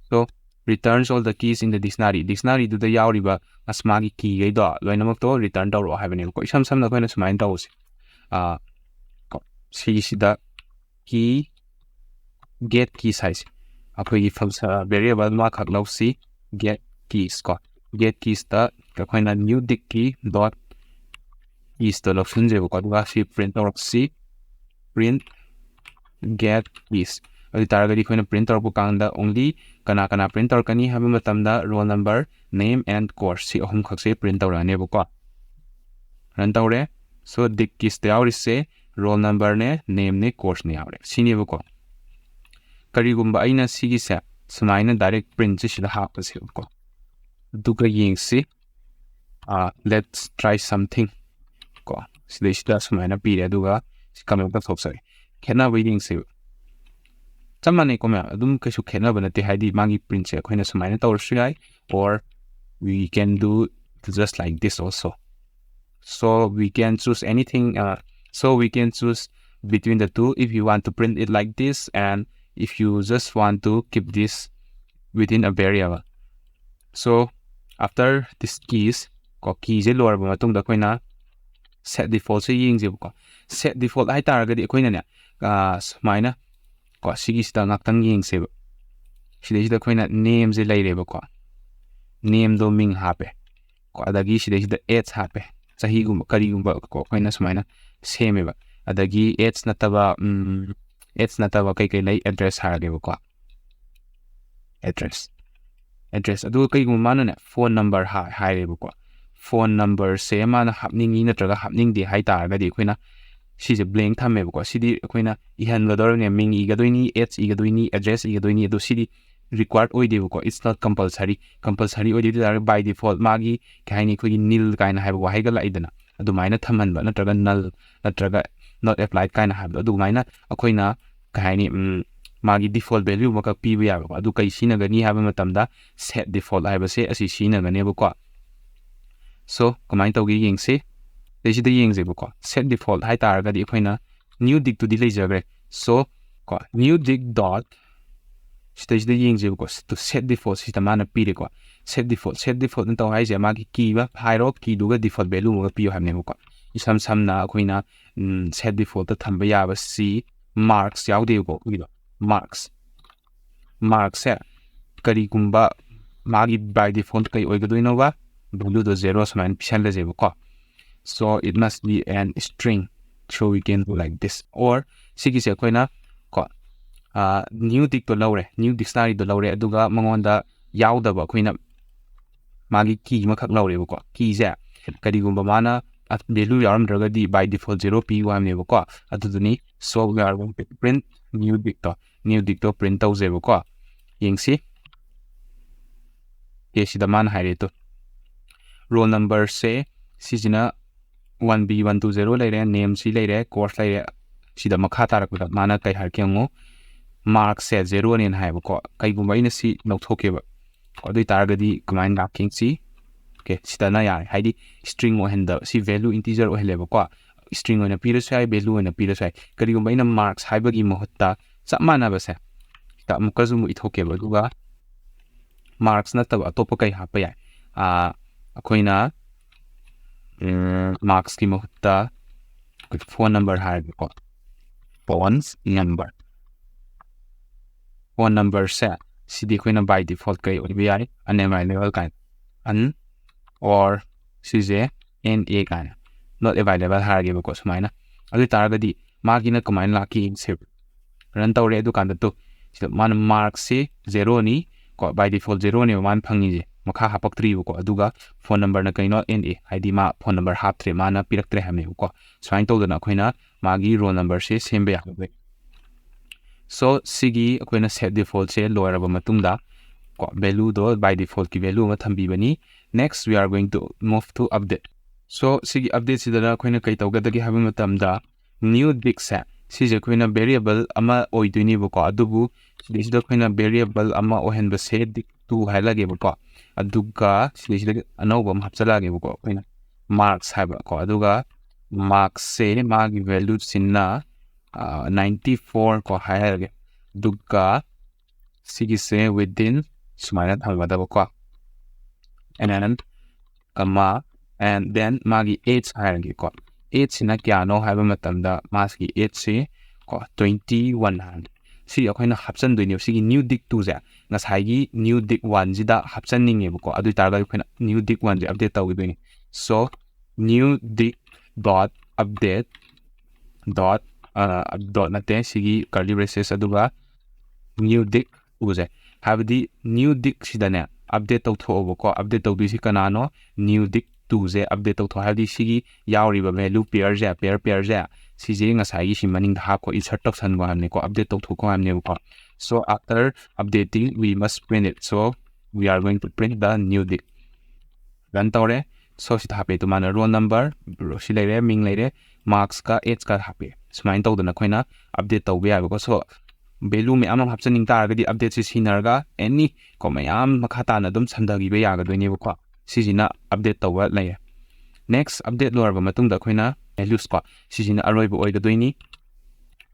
so returns all the keys in the dictionary, dictionary ꯗꯨꯗ ꯌꯥꯎꯔꯤꯕ ꯑꯁ ꯃꯥꯒꯤ key ꯈꯩꯗꯣ ꯂꯣꯏꯅꯃꯛꯇꯣ return ꯇꯧꯔꯛꯑꯣ ꯍꯥꯏꯕꯅꯦꯕꯀꯣ꯫ ꯏꯁꯝ ꯁꯝꯅ ꯑꯩꯈꯣꯏꯅ ꯁꯨꯃꯥꯏꯅ ꯇꯧꯁꯦ꯫ ꯑꯥ, ꯀꯣ, ꯁꯤꯒꯤꯁꯤꯗ key get keys ꯍꯥꯏꯁꯦ, ꯑꯩꯈꯣꯏꯒꯤ function variable ꯑꯃꯈꯛ ꯂꯧꯁꯤ, get keys ꯀꯣ꯫ Get keys ꯇ ꯑꯩꯈꯣꯏꯅ new dict key dot keys ꯇꯣ ꯂꯧꯁꯤꯟꯁꯦꯕꯀꯣ, ꯑꯗꯨꯒ ꯁꯤ print ꯇꯧꯔꯛꯁꯤ, print get keys꯫ ꯑꯗꯨ ꯇꯥꯔꯒꯗꯤ ꯑꯩꯈꯣꯏꯅ print ꯇꯧꯔꯛꯄ ꯀꯥꯟꯗ only ꯀꯅꯥ ꯀꯅꯥ print ꯇꯧꯔꯛꯀꯅꯤ ꯍꯥꯏꯕ ꯃꯇꯝꯗ roll number, name and course ꯁꯤ ꯑꯍꯨꯝꯈꯛꯁꯦ print ꯇꯧꯔꯛꯑꯅꯦꯕꯀꯣ꯫ Run ꯇꯧꯔꯦ꯫ So dict keys ꯇ ꯌꯥꯎꯔꯤꯁꯦ roll number ꯅꯦ, name ꯅꯦ, course ꯅꯦ ꯌꯥꯎꯔꯦ, ꯁꯤꯅꯦꯕꯀꯣ꯫ ꯀꯔꯤꯒꯨꯝꯕ ꯑꯩꯅ ꯁꯤꯒꯤꯁꯦ ꯁꯨꯃꯥꯏꯅ direct print ꯁꯦ ꯁꯤꯗ ꯍꯥꯞꯄꯁꯦꯕꯀꯣ, ꯑꯗꯨꯒ ꯌꯦꯡꯁꯤ꯫ Let's try something ꯀꯣ, ꯁꯤꯗꯩꯁꯤꯗ ꯁꯨꯃꯥꯏꯅ ꯄꯤꯔꯦ, ꯑꯗꯨꯒ ꯁꯤ comment ꯇꯧꯊꯣꯛꯆꯒꯦ꯫ ꯈꯦꯠꯅꯕ ꯌꯦꯡꯁꯦꯕ꯫ ꯆꯞ ꯃꯥꯟꯅꯩꯀꯣ ꯃꯌꯥꯝ, ꯑꯗꯨꯝ ꯀꯩꯁꯨ ꯈꯦꯠꯅꯕ ꯅꯠꯇꯦ, ꯍꯥꯏꯗꯤ ꯃꯥꯒꯤ print ꯁꯦ ꯑꯩꯈꯣꯏꯅ ꯁꯨꯃꯥꯏꯅ ꯇꯧꯔꯁꯨ ꯌꯥꯏ, or we can do just like this also. So we can choose anything. Uh, so we can choose between the two if you want to print it like this, and if you just want to keep this within a variable. So after this keys, ꯀꯣ, keyꯁꯦ ꯂꯣꯏꯔꯕ ꯃꯇꯨꯡꯗ ꯑꯩꯈꯣꯏꯅ set defaultꯁꯦ ꯌꯦꯡꯁꯦꯕꯀꯣ꯫ Set default ꯍꯥꯏꯇꯥꯔꯒꯗꯤ ꯑꯩꯈꯣꯏꯅꯅꯦ, ꯑꯥ, ꯁꯨꯃꯥꯏꯅ, ꯀꯣ, ꯁꯤꯒꯤꯁꯤꯗ ꯉꯥꯛꯇꯪ ꯌꯦꯡꯁꯦꯕ꯫ ꯁꯤꯗꯩꯁꯤꯗ ꯑꯩꯈꯣꯏꯅ nameꯁꯦ ꯂꯩꯔꯦꯕꯀꯣ꯫ Nameꯗꯣ ꯃꯤꯡ ꯍꯥꯞꯄꯦ꯫ ꯀꯣ, ꯑꯗꯒꯤ ꯁꯤꯗꯩꯁꯤꯗ age ꯍꯥꯞꯄꯦ꯫ ꯆꯍꯤꯒꯨꯝꯕ ꯀꯔꯤꯒꯨꯝꯕ, ꯀꯣ, ꯑꯩꯈꯣꯏꯅ ꯁꯨꯃꯥꯏꯅ ꯁꯦꯝꯃꯦꯕ꯫ ꯑꯗꯒꯤ age ꯅꯠꯇꯕ, ꯎꯝ, age ꯅꯠꯇꯕ ꯀꯩꯀꯩ ꯂꯩ? Address ꯍꯥꯏꯔꯒꯦꯕꯀꯣ꯫ Address꯫ Address꯫ ꯑꯗꯨꯒ ꯀꯩꯒꯨꯝꯕ ꯃꯥꯅꯅꯦ, phone number ꯍꯥꯏ-, ꯍꯥꯏꯔꯦꯕꯀꯣ꯫ Phone numberꯁꯦ ꯃꯥꯅ ꯍꯥꯞꯅꯤꯡꯉꯤ ꯅꯠꯇ꯭ꯔꯒ ꯍꯥꯞꯅꯤꯡꯗꯦ ꯍꯥꯏꯇꯥꯔꯒꯗꯤ ꯑꯩꯈꯣꯏꯅ ꯁꯤꯁꯦ blank ꯊꯝꯃꯦꯕꯀꯣ꯫ ꯁꯤꯗꯤ ꯑꯩꯈꯣꯏꯅ ꯏꯍꯟꯒꯗꯧꯔꯤꯕꯅꯦ, ꯃꯤꯡ ꯏꯒꯗꯣꯏꯅꯤ, age ꯏꯒꯗꯣꯏꯅꯤ, address ꯏꯒꯗꯣꯏꯅꯤ꯫ ꯑꯗꯣ ꯁꯤꯗꯤ required ꯑꯣꯏꯗꯦꯕꯀꯣ, it's not compulsory꯫ Compulsory ꯑꯣꯏꯗꯣꯏ ꯇꯥꯔꯒꯗꯤ by default ꯃꯥꯒꯤ, ꯀꯩ ꯍꯥꯏꯅꯤ, ꯑꯩꯈꯣꯏꯒꯤ nil ꯀꯥꯏꯅ ꯍꯥꯏꯕ ꯋꯥꯍꯩꯒ ꯂꯥꯛꯏꯗꯅ, ꯑꯗꯨꯃꯥꯏꯅ ꯊꯝꯍꯟꯕ, ꯅꯠꯇ꯭ꯔꯒ null, ꯅꯠꯇ꯭ꯔꯒ not applied ꯀꯥꯏꯅ ꯍꯥꯏꯕꯗꯣ, ꯑꯗꯨꯃꯥꯏꯅ ꯑꯩꯈꯣꯏꯅ, ꯀꯩ ꯍꯥꯏꯅꯤ, ꯎꯝ, ꯃꯥꯒꯤ default value ꯑꯃꯈꯛ ꯄꯤꯕ ꯌꯥꯕꯀꯣ꯫ ꯑꯗꯨ ꯀꯩ ꯁꯤꯖꯤꯟꯅꯒꯅꯤ ꯍꯥꯏꯕ ꯃꯇꯝꯗ set default ꯍꯥꯏꯕꯁꯦ ꯑꯁꯤ ꯁꯤꯖꯤꯟꯅꯒꯅꯦꯕꯀꯣ꯫ So ꯀꯃꯥꯏꯅ ꯇꯧꯒꯦ ꯌꯦꯡꯁꯤ꯫ ꯁꯤꯗꯩꯁꯤꯗ ꯌꯦꯡꯁꯦꯕꯀꯣ꯫ Set default ꯍꯥꯏꯇꯥꯔꯒꯗꯤ ꯑꯩꯈꯣꯏꯅ new dict ꯇꯨꯗꯤ ꯂꯩꯖꯈ꯭ꯔꯦ꯫ So ꯀꯣ, new dict dot ꯁꯤꯗꯩꯁꯤꯗ ꯌꯦꯡꯁꯦꯕꯀꯣ꯫ ꯁꯤ-, set default ꯁꯤꯗ ꯃꯥꯅ ꯄꯤꯔꯦꯀꯣ꯫ Set default, set defaultꯅ ꯇꯧ ꯍꯥꯏꯁꯦ ꯃꯥꯒꯤ key ꯑꯃ ꯍꯥꯏꯔꯣ, keyꯗꯨꯒ default value ꯑꯃꯒ ꯄꯤꯌꯣ ꯍꯥꯏꯕꯅꯦꯕꯀꯣ꯫ ꯏꯁꯝ ꯁꯝꯅ ꯑꯩꯈꯣꯏꯅ, ꯎꯝ, set defaultꯇ ꯊꯝꯕ ꯌꯥꯕꯁꯤ marks ꯌꯥꯎꯗꯦꯕꯀꯣ, ꯑꯩꯈꯣꯏꯒꯤꯗꯣ꯫ Marks꯫ Marksꯁꯦ ꯀꯔꯤꯒꯨꯝꯕ ꯃꯥꯒꯤ by default ꯀꯩ ꯑꯣꯏꯒꯗꯣꯏꯅꯣꯕ? Valueꯗꯣ zero ꯁꯨꯃꯥꯏꯅ ꯄꯤꯁꯜꯂꯁꯦꯕꯀꯣ꯫ So it must be an string. So we can do like this. Or ꯁꯤꯒꯤꯁꯦ ꯑꯩꯈꯣꯏꯅ ꯀꯣ, ꯑꯥ, new dictꯇꯣ ꯂꯧꯔꯦ, new dictionaryꯗꯣ ꯂꯧꯔꯦ, ꯑꯗꯨꯒ ꯃꯉꯣꯟꯗ ꯌꯥꯎꯗꯕ ꯑꯩꯈꯣꯏꯅ ꯃꯥꯒꯤ key ꯑꯃꯈꯛ ꯂꯧꯔꯦꯕꯀꯣ꯫ Keyꯁꯦ ꯀꯔꯤꯒꯨꯝꯕ ꯃꯥꯅ value ꯌꯥꯎꯔꯝꯗ꯭ꯔꯒꯗꯤ by default zero ꯄꯤꯌꯨ ꯍꯥꯏꯕꯅꯦꯕꯀꯣ꯫ ꯑꯗꯨꯗꯨꯅꯤ, so we are going to print new dictꯇꯣ, new dictꯇꯣ print ꯇꯧꯖꯦꯕꯀꯣ꯫ ꯌꯦꯡꯁꯤ꯫ ꯑꯦ, ꯁꯤꯗ ꯃꯥꯅ ꯍꯥꯏꯔꯦ ꯇꯨ꯫ Roll numberꯁꯦ ꯁꯤꯁꯤꯅ one B one two zero ꯂꯩꯔꯦ, nameꯁꯤ ꯂꯩꯔꯦ, course ꯂꯩꯔꯦ꯫ ꯁꯤꯗ ꯃꯈꯥ ꯇꯥꯔꯛꯄꯗ ꯃꯥꯅ ꯀꯩ ꯍꯥꯏꯔꯛꯀꯦ ꯌꯦꯡꯉꯨ꯫ Marksꯁꯦ zeroꯅꯦꯅ ꯍꯥꯏꯌꯦꯕꯀꯣ꯫ ꯀꯩꯒꯨꯝꯕ ꯑꯩꯅ ꯁꯤ ꯂꯧꯊꯣꯛꯀꯦꯕ꯫ ꯑꯗꯨ ꯑꯣꯏꯇꯥꯔꯒꯗꯤ ꯀꯃꯥꯏꯅ ꯂꯥꯛꯀꯦ ꯌꯦꯡꯁꯤ꯫ ꯑꯣꯀꯦ, ꯁꯤꯗꯅ ꯌꯥꯔꯦ, ꯍꯥꯏꯗꯤ string ꯑꯣꯏꯍꯟꯗꯕ, ꯁꯤ value integer ꯑꯣꯏꯍꯜꯂꯦꯕꯀꯣ꯫ String ꯑꯣꯏꯅ ꯄꯤꯔꯁꯨ ꯌꯥꯏ, value ꯑꯣꯏꯅ ꯄꯤꯔꯁꯨ ꯌꯥꯏ꯫ ꯀꯔꯤꯒꯨꯝꯕ ꯑꯩꯅ marks ꯍꯥꯏꯕꯒꯤ ꯃꯍꯨꯠꯇ ꯆꯞ ꯃꯥꯟꯅꯕꯁꯦ ꯁꯤꯗ ꯑꯃꯨꯛꯀꯁꯨ ꯑꯃꯨꯛ ꯏꯊꯣꯛꯀꯦꯕ, ꯑꯗꯨꯒ marks ꯅꯠꯇꯕ ꯑꯇꯣꯞꯄ ꯀꯩ ꯍꯥꯞꯄ ꯌꯥꯏ? ꯑꯥ, ꯑꯩꯈꯣꯏꯅ marksꯀꯤ ꯃꯍꯨꯠꯇ phone number ꯍꯥꯏꯔꯒꯦꯀꯣ꯫ Phone number, phone numberꯁꯦ ꯁꯤꯗꯤ ꯑꯩꯈꯣꯏꯅ by default ꯀꯩ ꯑꯣꯏꯕ ꯌꯥꯏ? Unavailable ꯀꯥꯏꯅ, un or ꯁꯤꯁꯦ N A ꯀꯥꯏꯅ, not available ꯍꯥꯏꯔꯒꯦꯕꯀꯣ꯫ ꯁꯨꯃꯥꯏꯅ, ꯑꯗꯨ ꯑꯣꯏꯇꯥꯔꯒꯗꯤ ꯃꯥꯒꯤꯅ ꯀꯃꯥꯏꯅ ꯂꯥꯛꯀꯦ ꯌꯦꯡꯁꯦꯕ꯫ Run ꯇꯧꯔꯦ, ꯑꯗꯨꯀꯥꯟꯗ ꯇꯨ ꯁꯤꯗ ꯃꯥꯅ marksꯁꯦ zeroꯅꯤ ꯀꯣ, by default zeroꯅꯦꯕ ꯃꯥꯅ ꯐꯪꯉꯤꯁꯦ, ꯃꯈꯥ ꯍꯥꯞꯄꯛꯇ꯭ꯔꯤꯕꯀꯣ꯫ ꯑꯗꯨꯒ phone numberꯅ ꯀꯩꯅꯣ? N A, ꯍꯥꯏꯗꯤ ꯃꯥ phone number ꯍꯥꯞꯇ꯭ꯔꯦ, ꯃꯥꯅ ꯄꯤꯔꯛꯇ꯭ꯔꯦ ꯍꯥꯏꯕꯅꯦꯕꯀꯣ꯫ ꯁꯨꯃꯥꯏꯅ ꯇꯧꯗꯅ ꯑꯩꯈꯣꯏꯅ ꯃꯥꯒꯤ roll numberꯁꯦ ꯁꯦꯝꯕ ꯌꯥꯒꯗꯣꯏꯅꯤ꯫ So ꯁꯤꯒꯤ ꯑꯩꯈꯣꯏꯅ set defaultꯁꯦ ꯂꯣꯏꯔꯕ ꯃꯇꯨꯡꯗ ꯀꯣ, valueꯗꯣ by defaultꯀꯤ value ꯑꯃ ꯊꯝꯕꯤꯕꯅꯤ꯫ Next we are going to move to update꯫ So ꯁꯤꯒꯤ updateꯁꯤꯗꯅ ꯑꯩꯈꯣꯏꯅ ꯀꯩ ꯇꯧꯒꯗꯒꯦ ꯍꯥꯏꯕ ꯃꯇꯝꯗ, new digꯁꯦ ꯁꯤꯁꯦ ꯑꯩꯈꯣꯏꯅ variable ꯑꯃ ꯑꯣꯏꯗꯣꯏꯅꯦꯕꯀꯣ꯫ ꯑꯗꯨꯕꯨ ꯁꯤꯗꯩꯁꯤꯗ ꯑꯩꯈꯣꯏꯅ variable ꯑꯃ ꯑꯣꯏꯍꯟꯕꯁꯦ dig two ꯍꯥꯏꯔꯒꯦꯕꯀꯣ꯫ ꯑꯗꯨꯒ ꯁꯤꯗꯩꯁꯤꯗ ꯑꯅꯧꯕ ꯑꯃ ꯍꯥꯞꯆꯜꯂꯛꯑꯒꯦꯕꯀꯣ, ꯑꯩꯈꯣꯏꯅ marks ꯍꯥꯏꯕꯀꯣ꯫ ꯑꯗꯨꯒ marksꯁꯦ ꯃꯥꯒꯤ valueꯁꯤꯅ ninety four ꯀꯣ ꯍꯥꯏꯔꯒꯦ꯫ ꯑꯗꯨꯒ ꯁꯤꯒꯤꯁꯦ within ꯁꯨꯃꯥꯏꯅ ꯊꯝꯒꯗꯕꯀꯣ, and comma and then ꯃꯥꯒꯤ age ꯍꯥꯏꯔꯒꯦꯀꯣ꯫ Ageꯁꯤꯅ ꯀꯌꯥꯅꯣ ꯍꯥꯏꯕ ꯃꯇꯝꯗ ꯃꯥꯁꯤꯒꯤ ageꯁꯤ ꯀꯣ twenty one ꯍꯥꯏꯔꯒꯦ꯫ ꯁꯤ ꯑꯩꯈꯣꯏꯅ ꯍꯥꯞꯆꯤꯟꯗꯣꯏꯅꯦꯕ, ꯁꯤꯒꯤ new dig twoꯁꯦ ꯉꯁꯥꯏꯒꯤ new dig oneꯁꯤꯗ ꯍꯥꯞꯆꯤꯟꯅꯤꯡꯉꯦꯕꯀꯣ꯫ ꯑꯗꯨ ꯑꯣꯏꯇꯥꯔꯒꯗꯤ ꯑꯩꯈꯣꯏꯅ new dig oneꯁꯦ update ꯇꯧꯈꯤꯗꯣꯏꯅꯤ꯫ So new dig dot update dot dot ꯅꯠꯇꯦ, ꯁꯤꯒꯤ curly braces ꯑꯗꯨꯒ new dig twoꯁꯦ, ꯍꯥꯏꯕꯗꯤ new digꯁꯤꯗꯅꯦ update ꯇꯧꯊꯣꯛꯑꯣꯕꯀꯣ꯫ Update ꯇꯧꯗꯣꯏꯁꯤ ꯀꯅꯥꯅꯣ? New dig twoꯁꯦ update ꯇꯧꯊꯣꯛ, ꯍꯥꯏꯕꯗꯤ ꯁꯤꯒꯤ ꯌꯥꯎꯔꯤꯕ value pairꯁꯦ, pair pairꯁꯦ, ꯁꯤꯁꯦ ꯉꯁꯥꯏꯒꯤ ꯁꯤ ꯃꯅꯤꯡꯗ ꯍꯥꯞꯈꯣ, insert ꯇꯧꯁꯟꯈꯣ ꯍꯥꯏꯕꯅꯤꯀꯣ, update ꯇꯧꯊꯣꯛꯈꯣ ꯍꯥꯏꯕꯅꯦꯕꯀꯣ꯫ So after updating we must print it, so we are going to print the new dig꯫ Run ꯇꯧꯔꯦ꯫ So ꯁꯤꯗ ꯍꯥꯞꯄꯦ, ꯑꯗꯨ ꯃꯥꯅ roll number, ꯁꯤ ꯂꯩꯔꯦ, ꯃꯤꯡ ꯂꯩꯔꯦ, marksꯀ ageꯀ ꯍꯥꯞꯄꯦ꯫ ꯁꯨꯃꯥꯏꯅ ꯇꯧꯗꯅ ꯑꯩꯈꯣꯏꯅ update ꯇꯧꯕ ꯌꯥꯏꯕꯀꯣ꯫ So value ꯃꯌꯥꯝ ꯑꯃ ꯍꯥꯞꯆꯅꯤꯡ ꯇꯥꯔꯒꯗꯤ update ꯁꯤ ꯁꯤꯖꯤꯟꯅꯔꯒ any ꯀꯣ ꯃꯌꯥꯝ ꯃꯈꯥ ꯇꯥꯅ ꯑꯗꯨꯝ ꯁꯝꯊꯈꯤꯕ ꯌꯥꯒꯗꯣꯏꯅꯦꯕꯀꯣ꯫ ꯁꯤꯁꯤꯅ update ꯇꯧꯕ ꯂꯩꯔꯦ꯫ Next update ꯂꯣꯏꯔꯕ ꯃꯇꯨꯡꯗ ꯑꯩꯈꯣꯏꯅ values ꯀꯣ ꯁꯤꯁꯤꯅ ꯑꯔꯣꯏꯕ ꯑꯣꯏꯒꯗꯣꯏꯅꯤ꯫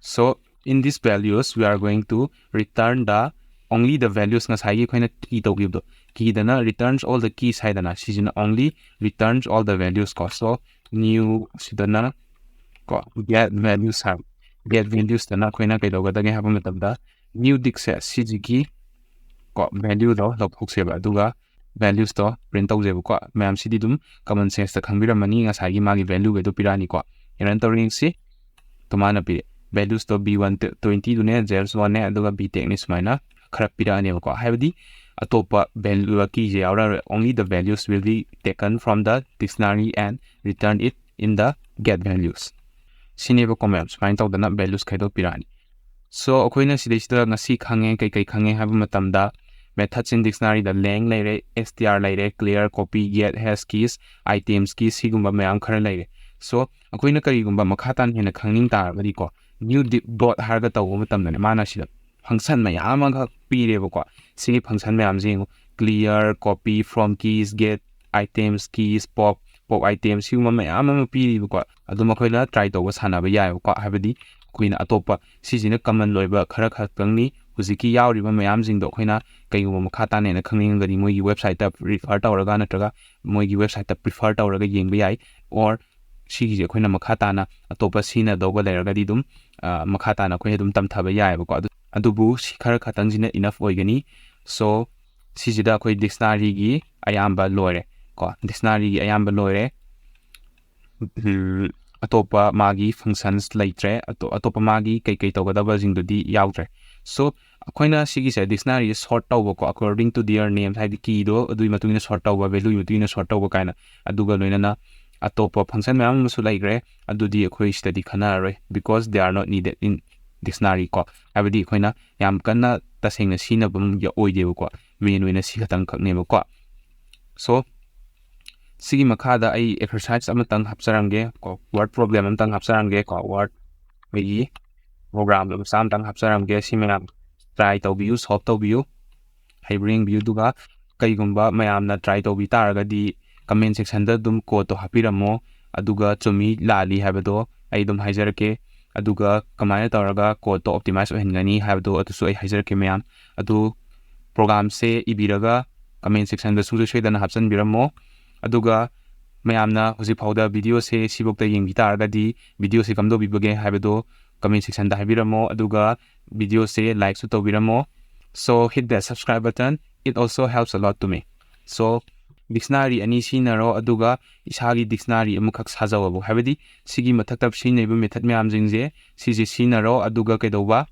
So in this values we are going to return the only the values, ꯉꯁꯥꯏꯒꯤ ꯑꯩꯈꯣꯏꯅ key ꯇꯧꯈꯤꯕꯗꯣ, keyꯗꯅ returns all the keys ꯍꯥꯏꯗꯅ, ꯁꯤꯁꯤꯅ only returns all the values ꯀꯣ꯫ So new ꯁꯤꯗꯅ ꯀꯣ get values ꯍꯥꯏꯕ, get valuesꯇꯅ ꯑꯩꯈꯣꯏꯅ ꯀꯩꯗꯧꯒꯗꯒꯦ ꯍꯥꯏꯕ ꯃꯇꯝꯗ new dict ꯁꯦ ꯁꯤꯁꯤꯒꯤ ꯀꯣ valueꯗꯣ ꯂꯧꯊꯣꯛꯁꯦꯕ, ꯑꯗꯨꯒ valuesꯇꯣ print ꯇꯧꯖꯦꯕꯀꯣ꯫ ꯃꯌꯥꯝꯁꯤꯗꯤ ꯑꯗꯨꯝ common senseꯇ ꯈꯪꯕꯤꯔꯝꯃꯅꯤ, ꯉꯁꯥꯏꯒꯤ ꯃꯥꯒꯤ valueꯒꯩꯗꯣ ꯄꯤꯔꯛꯑꯅꯤꯀꯣ꯫ Run ꯇꯧꯔ ꯌꯦꯡꯁꯤ꯫ ꯇꯣꯉꯥꯟꯅ ꯄꯤꯔꯛꯑꯦ꯫ Valuesꯇꯣ B one twentyꯗꯨꯅꯦ, zeros oneꯅꯦ, ꯑꯗꯨꯒ B tagꯅꯦ, ꯁꯨꯃꯥꯏꯅ ꯈꯔ ꯄꯤꯔꯛꯑꯅꯤꯕꯀꯣ꯫ ꯍꯥꯏꯕꯗꯤ ꯑꯇꯣꯞꯄ value keyꯁꯦ ꯌꯥꯎꯔꯔꯣꯏ, only the values will be taken from the dictionary and return it in the get values꯫ ꯁꯤꯅꯦꯕꯀꯣ ꯃꯌꯥꯝ, ꯁꯨꯃꯥꯏꯅ ꯇꯧꯗꯅ values ꯈꯥꯏꯗꯣꯛꯄꯤꯔꯛꯑꯅꯤ꯫ So ꯑꯩꯈꯣꯏꯅ ꯁꯤꯗꯩꯁꯤꯗ ꯉꯁꯤ ꯈꯪꯉꯦ, ꯀꯩꯀꯩ ꯈꯪꯉꯦ ꯍꯥꯏꯕ ꯃꯇꯝꯗ methods in dictionaryꯗ lang ꯂꯩꯔꯦ, str ꯂꯩꯔꯦ, clear, copy, get, hash keys, items keys, ꯁꯤꯒꯨꯝꯕ ꯃꯌꯥꯝ ꯈꯔ ꯂꯩꯔꯦ꯫ So ꯑꯩꯈꯣꯏꯅ ꯀꯔꯤꯒꯨꯝꯕ ꯃꯈꯥ ꯇꯥꯅ ꯍꯦꯟꯅ ꯈꯪꯅꯤꯡ ꯇꯥꯔꯒꯗꯤꯀꯣ, new dict dot ꯍꯥꯏꯔꯒ ꯇꯧꯕ ꯃꯇꯝꯗꯅꯦ, ꯃꯥꯅ ꯁꯤꯗ function ꯃꯌꯥꯝ ꯑꯃꯈꯛ ꯄꯤꯔꯦꯕꯀꯣ꯫ ꯁꯤꯒꯤ function ꯃꯌꯥꯝꯁꯦ ꯌꯦꯡꯉꯨ, clear, copy, from keys, get, items, keys, pop, pop item, ꯁꯤꯒꯨꯝꯕ ꯃꯌꯥꯝ ꯑꯃ ꯄꯤꯔꯤꯕꯀꯣ꯫ ꯑꯗꯨꯝ ꯑꯩꯈꯣꯏꯅ try ꯇꯧꯕ ꯁꯥꯟꯅꯕ ꯌꯥꯏꯑꯕꯀꯣ, ꯍꯥꯏꯕꯗꯤ ꯑꯩꯈꯣꯏꯅ ꯑꯇꯣꯞꯄ ꯁꯤꯁꯤꯅ common ꯑꯣꯏꯕ ꯈꯔ ꯈꯛꯇꯪꯅꯤ꯫ ꯍꯧꯖꯤꯛꯀꯤ ꯌꯥꯎꯔꯤꯕ ꯃꯌꯥꯝꯁꯤꯡꯗꯣ ꯑꯩꯈꯣꯏꯅ ꯀꯩꯒꯨꯝꯕ ꯃꯈꯥ ꯇꯥꯅ ꯍꯦꯟꯅ ꯈꯪꯅꯤꯡꯉꯒꯗꯤ ꯃꯣꯏꯒꯤ websiteꯇ refer ꯇꯧꯔꯒ ꯅꯠꯇ꯭ꯔꯒ ꯃꯣꯏꯒꯤ websiteꯇ prefer ꯇꯧꯔꯒ ꯌꯦꯡꯕ ꯌꯥꯏ, or ꯁꯤꯒꯤꯁꯦ ꯑꯩꯈꯣꯏꯅ ꯃꯈꯥ ꯇꯥꯅ ꯑꯇꯣꯞꯄ ꯁꯤꯖꯤꯟꯅꯗꯧꯕ ꯂꯩꯔꯒꯗꯤ ꯑꯗꯨꯝ, ꯑ, ꯃꯈꯥ ꯇꯥꯅ ꯑꯩꯈꯣꯏ ꯑꯗꯨꯝ ꯇꯝꯊꯕ ꯌꯥꯏꯑꯕꯀꯣ꯫ ꯑꯗꯨ, ꯑꯗꯨꯕꯨ ꯁꯤ ꯈꯔ ꯈꯛꯇꯪꯁꯤꯅ enough ꯑꯣꯏꯒꯅꯤ꯫ So ꯁꯤꯁꯤꯗ ꯑꯩꯈꯣꯏ dictionaryꯒꯤ ꯑꯌꯥꯝꯕ ꯂꯣꯏꯔꯦ ꯀꯣ, dictionaryꯒꯤ ꯑꯌꯥꯝꯕ ꯂꯣꯏꯔꯦ꯫ ꯎꯝ, ꯑꯇꯣꯞꯄ ꯃꯥꯒꯤ functions ꯂꯩꯇ꯭ꯔꯦ, ꯑꯇꯣ-, ꯑꯇꯣꯞꯄ ꯃꯥꯒꯤ ꯀꯩꯀꯩ ꯇꯧꯒꯗꯕꯁꯤꯡꯗꯨꯗꯤ ꯌꯥꯎꯗ꯭ꯔꯦ꯫ So ꯑꯩꯈꯣꯏꯅ ꯁꯤꯒꯤꯁꯦ dictionaryꯁꯦ sort ꯇꯧꯕꯀꯣ, according to their names, ꯍꯥꯏꯗꯤ keyꯗꯣ ꯑꯗꯨꯒꯤ ꯃꯇꯨꯡ ꯏꯟꯅ sort ꯇꯧꯕ, valueꯒꯤ ꯃꯇꯨꯡ ꯏꯟꯅ sort ꯇꯧꯕ ꯀꯥꯏꯅ, ꯑꯗꯨꯒ ꯂꯣꯏꯅꯅ ꯑꯇꯣꯞꯄ function ꯃꯌꯥꯝ ꯑꯃꯁꯨ ꯂꯩꯈ꯭ꯔꯦ꯫ ꯑꯗꯨꯗꯤ ꯑꯩꯈꯣꯏ ꯁꯤꯗꯗꯤ ꯈꯟꯅꯔꯔꯣꯏ, because they are not needed in dictionary ꯀꯣ, ꯍꯥꯏꯕꯗꯤ ꯑꯩꯈꯣꯏꯅ ꯌꯥꯝ ꯀꯟꯅ ꯇꯁꯦꯡꯅ ꯁꯤꯖꯤꯟꯅꯕ ꯑꯣꯏꯗꯦꯕꯀꯣ, main ꯑꯣꯏꯅ ꯁꯤ ꯈꯛꯇꯪꯈꯛꯅꯦꯕꯀꯣ꯫ So ꯁꯤꯒꯤ ꯃꯈꯥꯗ ꯑꯩ exercise ꯑꯃꯇꯪ ꯍꯥꯞꯆꯔꯝꯒꯦ ꯀꯣ, word problem ꯑꯃꯇꯪ ꯍꯥꯞꯆꯔꯝꯒꯦ ꯀꯣ, word ꯑꯩꯈꯣꯏꯒꯤ programꯗꯣ ꯃꯆꯥ ꯑꯃꯇꯪ ꯍꯥꯞꯆꯔꯝꯒꯦ꯫ ꯁꯤ ꯃꯌꯥꯝ try ꯇꯧꯕꯤꯌꯨ, solve ꯇꯧꯕꯤꯌꯨ, ꯍꯩꯕ꯭ꯔꯥ ꯌꯦꯡꯕꯤꯌꯨ꯫ ꯑꯗꯨꯒ ꯀꯩꯒꯨꯝꯕ ꯃꯌꯥꯝꯅ try ꯇꯧꯕꯤ ꯇꯥꯔꯒꯗꯤ comment sectionꯗ ꯑꯗꯨꯝ codeꯇꯣ ꯍꯥꯞꯄꯤꯔꯝꯃꯣ꯫ ꯑꯗꯨꯒ ꯆꯨꯝꯃꯤ ꯂꯥꯜꯂꯤ ꯍꯥꯏꯕꯗꯣ ꯑꯩ ꯑꯗꯨꯝ ꯍꯥꯏꯖꯔꯛꯀꯦ꯫ ꯑꯗꯨꯒ ꯀꯃꯥꯏꯅ ꯇꯧꯔꯒ codeꯇꯣ optimize ꯑꯣꯏꯍꯟꯒꯅꯤ ꯍꯥꯏꯕꯗꯣ ꯑꯗꯨꯁꯨ ꯑꯩ ꯍꯥꯏꯖꯔꯛꯀꯦ ꯃꯌꯥꯝ꯫ ꯑꯗꯨ programꯁꯦ ꯏꯕꯤꯔꯒ comment sectionꯗ ꯁꯨꯡꯁꯣꯏ ꯁꯣꯏꯗꯅ ꯍꯥꯞꯆꯤꯟꯕꯤꯔꯝꯃꯣ꯫ ꯑꯗꯨꯒ ꯃꯌꯥꯝꯅ ꯍꯧꯖꯤꯛ ꯐꯥꯎꯗ videoꯁꯦ ꯁꯤꯐꯥꯎꯗ ꯌꯦꯡꯕꯤ ꯇꯥꯔꯒꯗꯤ videoꯁꯦ ꯀꯝꯗꯧꯕꯤꯕꯒꯦ ꯍꯥꯏꯕꯗꯣ comment sectionꯗ ꯍꯥꯏꯕꯤꯔꯝꯃꯣ꯫ ꯑꯗꯨꯒ videoꯁꯦ likeꯁꯨ ꯇꯧꯕꯤꯔꯝꯃꯣ꯫ So hit that subscribe button, it also helps a lot to me. So dictionary ꯑꯅꯤ ꯁꯤꯖꯤꯟꯅꯔꯣ, ꯑꯗꯨꯒ ꯏꯁꯥꯒꯤ dictionary ꯑꯃꯈꯛ ꯁꯥꯖꯧꯑꯕ꯫ ꯍꯥꯏꯕꯗꯤ ꯁꯤꯒꯤ ꯃꯊꯛꯇ ꯁꯤꯖꯤꯟꯅꯔꯤꯕ method ꯃꯌꯥꯝꯁꯤꯡꯁꯦ ꯁꯤꯁꯦ ꯁꯤꯖꯤꯟꯅꯔꯣ, ꯑꯗꯨꯒ ꯀꯩꯗꯧꯕ,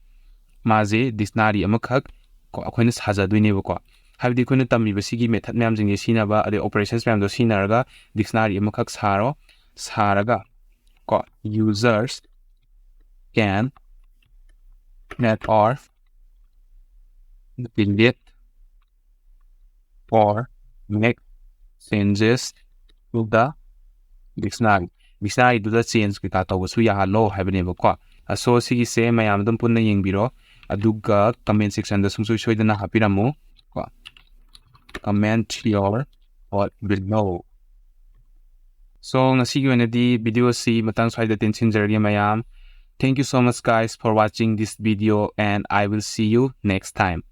ꯃꯥꯁꯦ dictionary ꯑꯃꯈꯛ ꯀꯣ ꯑꯩꯈꯣꯏꯅ ꯁꯥꯖꯗꯣꯏꯅꯦꯕꯀꯣ꯫ ꯍꯥꯏꯕꯗꯤ ꯑꯩꯈꯣꯏꯅ ꯇꯝꯃꯤꯕ ꯁꯤꯒꯤ method ꯃꯌꯥꯝꯁꯤꯡꯁꯦ ꯁꯤꯖꯤꯟꯅꯕ, ꯑꯗꯩ operations ꯃꯌꯥꯝꯗꯣ ꯁꯤꯖꯤꯟꯅꯔꯒ dictionary ꯑꯃꯈꯛ ꯁꯥꯔꯣ꯫ ꯁꯥꯔꯒ ꯀꯣ users can add or delete or make changes to the dictionary, dictionaryꯗꯨꯗ change ꯀꯩꯀꯥ ꯇꯧꯕꯁꯨ ꯌꯥꯍꯜꯂꯣ ꯍꯥꯏꯕꯅꯦꯕꯀꯣ꯫ ꯑꯁꯣ ꯁꯤꯒꯤꯁꯦ ꯃꯌꯥꯝ ꯑꯗꯨꯝ ꯄꯨꯟꯅ ꯌꯦꯡꯕꯤꯔꯣ, ꯑꯗꯨꯒ comment sectionꯗ ꯁꯨꯡꯁꯣꯏ ꯁꯣꯏꯗꯅ ꯍꯥꯞꯄꯤꯔꯝꯃꯨ ꯀꯣ꯫ Comment your thought below. So ꯉꯁꯤꯒꯤ ꯑꯣꯏꯅꯗꯤ videoꯁꯤ ꯃꯇꯥꯡ ꯁ꯭ꯋꯥꯏꯗ ꯇꯦꯟꯁꯤꯟꯖꯔꯒꯦ ꯃꯌꯥꯝ꯫ Thank you so much guys for watching this video and I will see you next time.